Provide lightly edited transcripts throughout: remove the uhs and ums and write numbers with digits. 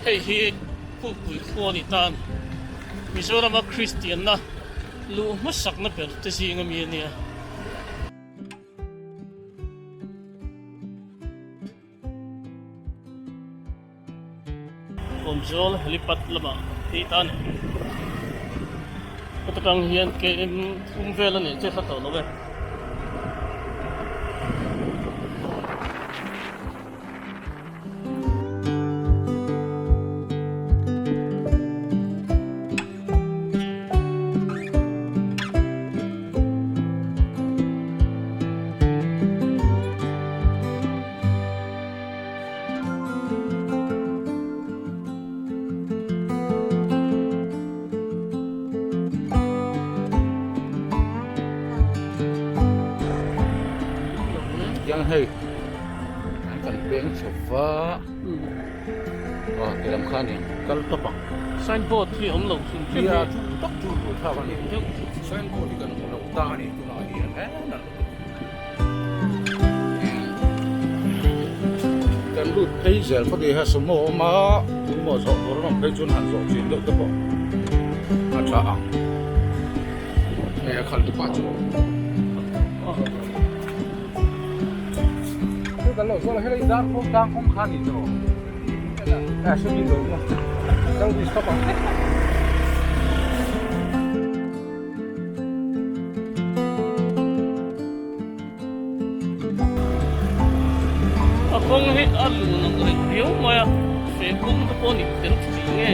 Hei hi Pukpui khua a ni tan. Mizorama Kristianna luh hmasakna ber te zinga mi a nia. Kawmzawl helipad lamah kan phei ta a ni. Heta tang hian KM thum vel a nih chiah hla tawh lo e. Tiang hei an kan peng chho va aw ti lam khan in kal tawp ang. Signboard hi a awm lo hrim hrim hi. Nia chu tak chu hmuh thlak a ni. Signboard hi kan hmu lo ta a ni tunah hian he nan. Kan lut phei zel phawt i ha sumo a awm a tumaw zawh tur an awm phei chuan han zawh chin deuh te pawh a tha ang hei a khalh tu pa chu kan lo zawh helai dar kawng tlang kawng kha ni tawh a hre lo maw service tawp ang. A kawng hi a lun ang reng viau mai a, he kawng te pawh ni tel thei nge.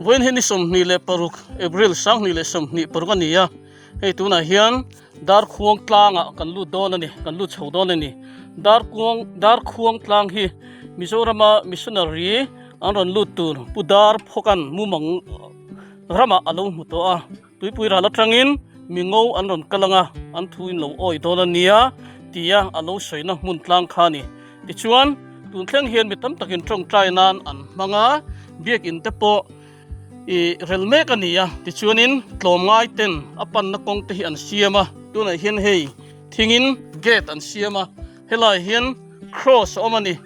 Vawiin hi ni 26 April 2026 a ni a, hei tunah hian Darkhuang tlangah kan lut dawn a ni, kan lut chho dawn a ni. Darkuang Darkhuang tlang hi Mizorama missionary an rawn lut tur Pu Dar Phawkan mumang ramah a lo hmu tawh a, tuipui ral atangin mi ngo an rawn kal ang a, an thu in lo awi dawn a nia tia a lo sawina hmun tlang kha a ni. Tichuan, tun thleng hian mi tam takin tawngtai nan an hmang a, biakin te pawh I rel mek a ni a, tichuanin tlawmngai ten a panna kawng te hi an siam a, tunah hian hei thingin gate an siam a, helaiah hian cross a awm a ni,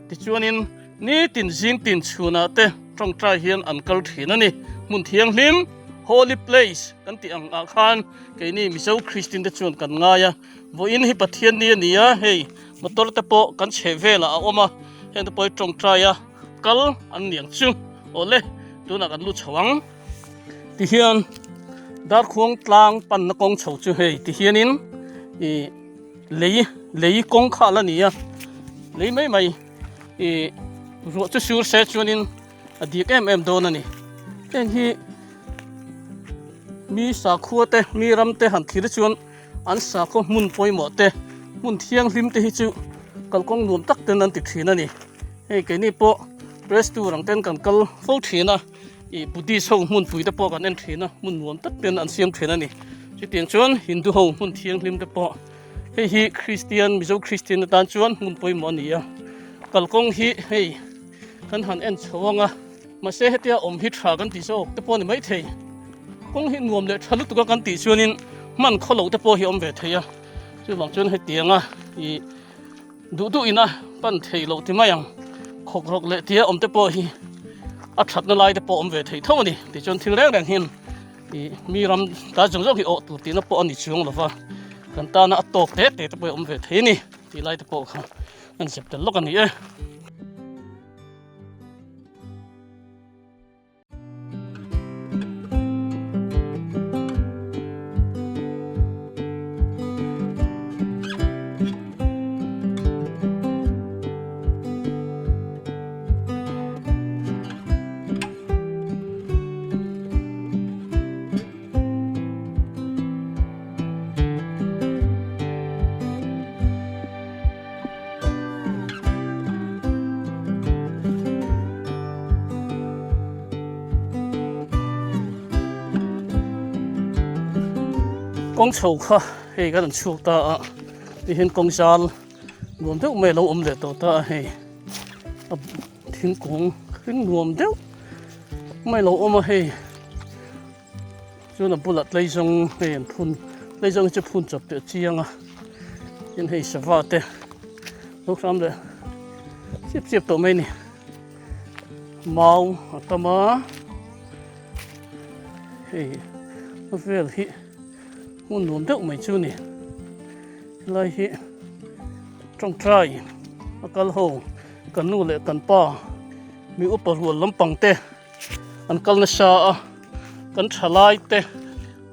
tichuanin nitin zing tin chhunah te tawngtai hian an kal thin a ni, hmun thianghlim holy place kan tih ang ah khan keini Mizo Christian te chuan kan ngai a, vawiin hi Pathian ni a ni a, hei motor te pawh kan chheh velah a awm a, heng te pawh hi tawngtai a kal an ni ang chu. Awle, tunah kan lut chho ang. Tihian Darkhuang tlang panna kawng chho chu hei tihianin ih lei lei kawng kha a la ni a, lei mai mai ih ruah chu sur se chuanin a dik em em dawn a ni. Heng hi mi sakhua te mi ram te han thlir chuan an sakhaw hmun pawimawh te hmun thianghlim te hi chu kalkawng nuam tak ten an ti thin a ni. Hei keini pawh press tour ang ten kan kal fo thin a, ih Buddhist ho hmunpui te pawh kan en thin a, hmun nuam tak ten an siam thin a ni. Chutiang chuan Hindu ho hmun thianghlim te pawh hei hi Christian Mizo Christian atan chuan hmun pawimawh a ni a. Kalkawng hi hei kan han en chho ang a, mahse hetia awm hi tha kan tih zawk te pawh a ni maithei. Kawng hi nuam leh tha lutuk a kan tih chuanin hman khaw loh te pawh hi a awm ve thei a, chuvang chuan hetianga ih Duh duh ina pan thei loh ti mai ang. Khawk rawk leh tia awm te pawh hi a thatna lai te pawh awm ve thei tho a ni. Tichuan thil reng reng hian ih mi ram ta zawng zawng hi awh tur tihna pawh a ni chuang lo va, kan tana a tawk te te te pawh hi awm ve thei a ni tih lai te pawh kha an zep tel lawk a ni e. Kawng chho kha hei kan rawn chhuak ta a tihian kawng zal nuam deuh mai a lo awm leh tawh ta a hei a thingkung hring nuam deuh mai a lo awm a hei chuan a bulah tleizawng hei an phun tleizawng hi chu phun chawp teh chiang a tin hei sava te lo hram leh chiap chiap tawh mai a ni mau a tam a. Hei a vel hi hmun nuam deuh mai chu a ni helai hi tawngtai a kal ho kan nu leh kan pa mi upa rual lampang te an kal nasa a kan thalai te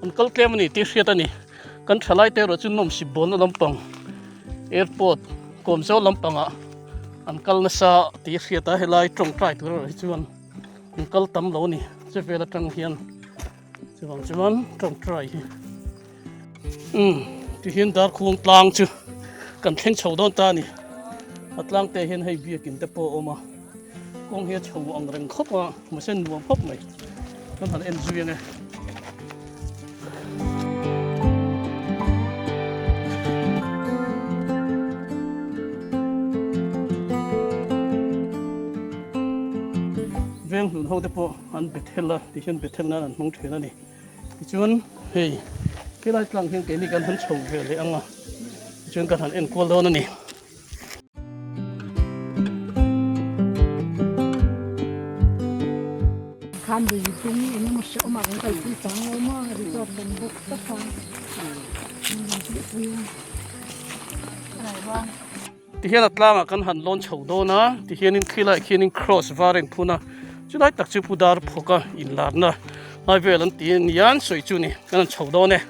an kal tlem a ni tih hriat a ni kan thalai te erawh chu nawmsip bawnna lampang airport kawmzo lampangah an kal nasa tih hriat a helai tawngtai tur erawh hi chuan. An kal tam lo a ni che vel atang hian chuvang chuan tawngtai hi umm tihian darkhuang tlang chu kan thleng chho dawn ta a ni a tlang te hian hei biakin te pawh a awm a kawng hi a chho ang reng khawp a mahse nuam khawp mai kan han en zui ang e. Veng hlun ho te pawh an Bethel a tih hian Bethel nan an hmang thin a ni. Tichuan hei helai tlang hian keini kan han chho ve leh ang a, tichuan kan han enkual dawn a ni. Khan lui dung eng emaw hrehawm ah kan kalpui chang lo maw resort kan book tawp a min rawn tihpui a. Tihian a tlangah kan han lawn chho dawn a tihianin khilaiah khianin cross var a inphun a chulai tak chu pu dar phawka inlarna lai vel an ti ania an sawi chu ni kan han chho dawn e.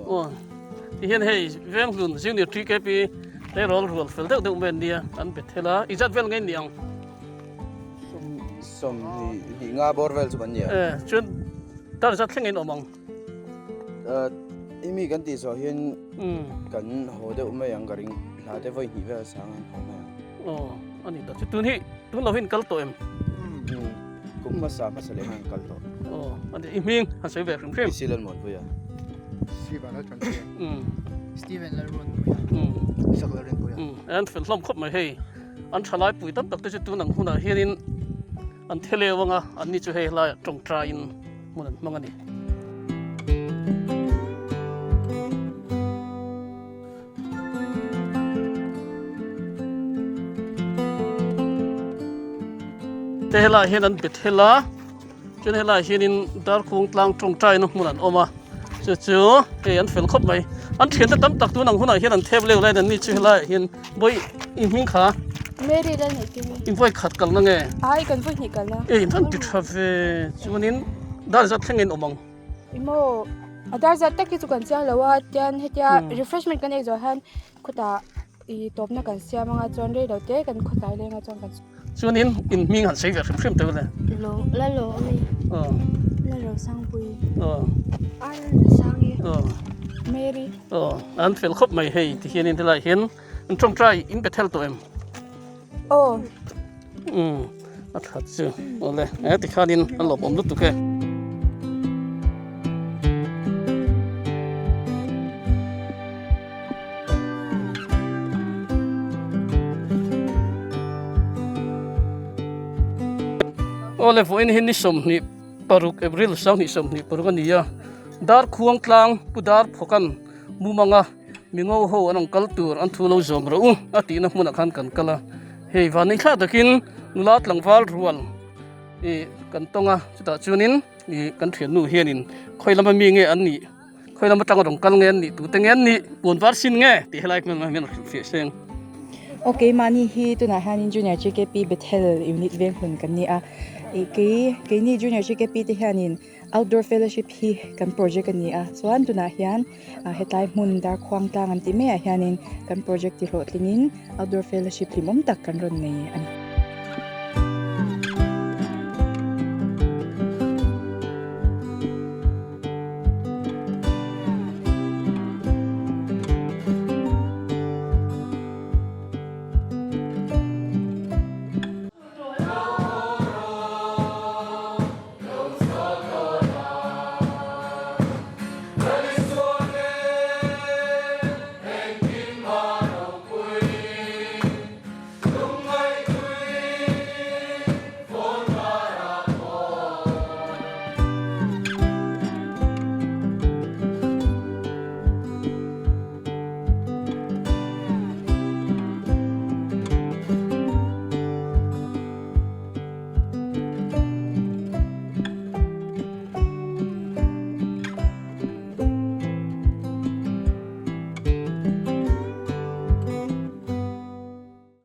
Aw tihian hei Venghlun Junior TKP tleirawl rual fel deuh deuh mai an nia an bet hel a izat vel ngei ni ang. Sawm hnih nga bawr vel chu kan ni a. E chuan dar zat thleng in awm ang. I mi kan tih zawh hian kan haw deuh mai ang ka ring hla te vawi hnih vel sang an haw mai ang. Aw a ni ta chu tun hi tun lo hian kal tawh em? Kum hmasa hmasa leh hian kal tawh. Aw a ni i hming han sawi ve hrim hrim. Isi Lalmuanpuia. Siva Laltanpuia. Steven Lalruatpuia. Isak Lalrinpuia. An fel hlawm khawp mai hei an thalai pui tam tak te chu tun ang hunah hianin an theleu anga an ni chu hei helaiah tawngtaiin hmun an hmang a ni. Te helaiah hian an bet hel a, chuan helaiah hianin darkung tlang tawngtaina hmun an awm a, chu chu hei an fel khawp mai. An thiante tam tak tun ang hunah hian an thep leu laiin an ni chu helaiah hian vawi i hming kha Mary la nei kim i vawi khat kalna nge? Ai kan vawi hnih kalna. Ei an ti tha ve chuanin dar zat thleng in awm ang. Emaw a dar zat tak hi chu kan chiang lo a tian hetia refreshment kan ei zawh hian khawtah ih tawpna kan siam anga chuan rei lo te kan khawtlai leng a chuan kan Chuanin in hming han sawi ve hrim hrim teuh le. Lo la lo a mi. Aw. La lo Sangpui. Aw. Ar la Sangi. Aw. Mary. Aw an fel khawp mai hei tihianin helaiah hian an tawngtai in pe thel tawh em? Aw. Umm a that chu awle he tikhanin a lawmawm lutuk e. Awle vawiin hi ni 26 April 2026 a ni a Darkhuang tlang Pu Darphawkan Mumanga Mingo ho an rawn kal tur an thu lo zawm rawh u a tihna hmunah khan kan kal a, hei vanei thla takin nula tlangval rual ih kan tawng a, chutah chuanin ih kan thiannu hianin khawi lama mi nge an nih khawi lama tanga rawn kal nge an nih tute nge an nih puan var sin nge tih helai hmel hian a hrilhfiah seng. Aw keimahni hi tunah hianin Junior GKP Bethel Unit Venghlun kan ni a, ih kei keini Junior GKP te hianin. Outdoor Fellowship hi kan project a ni a, chuan tunah hian hetlai hmun Darkhuang tlang an tih maiah hianin kan project ti hlawhtlingin Outdoor Fellowship hlimawm tak kan rawn nei a ni.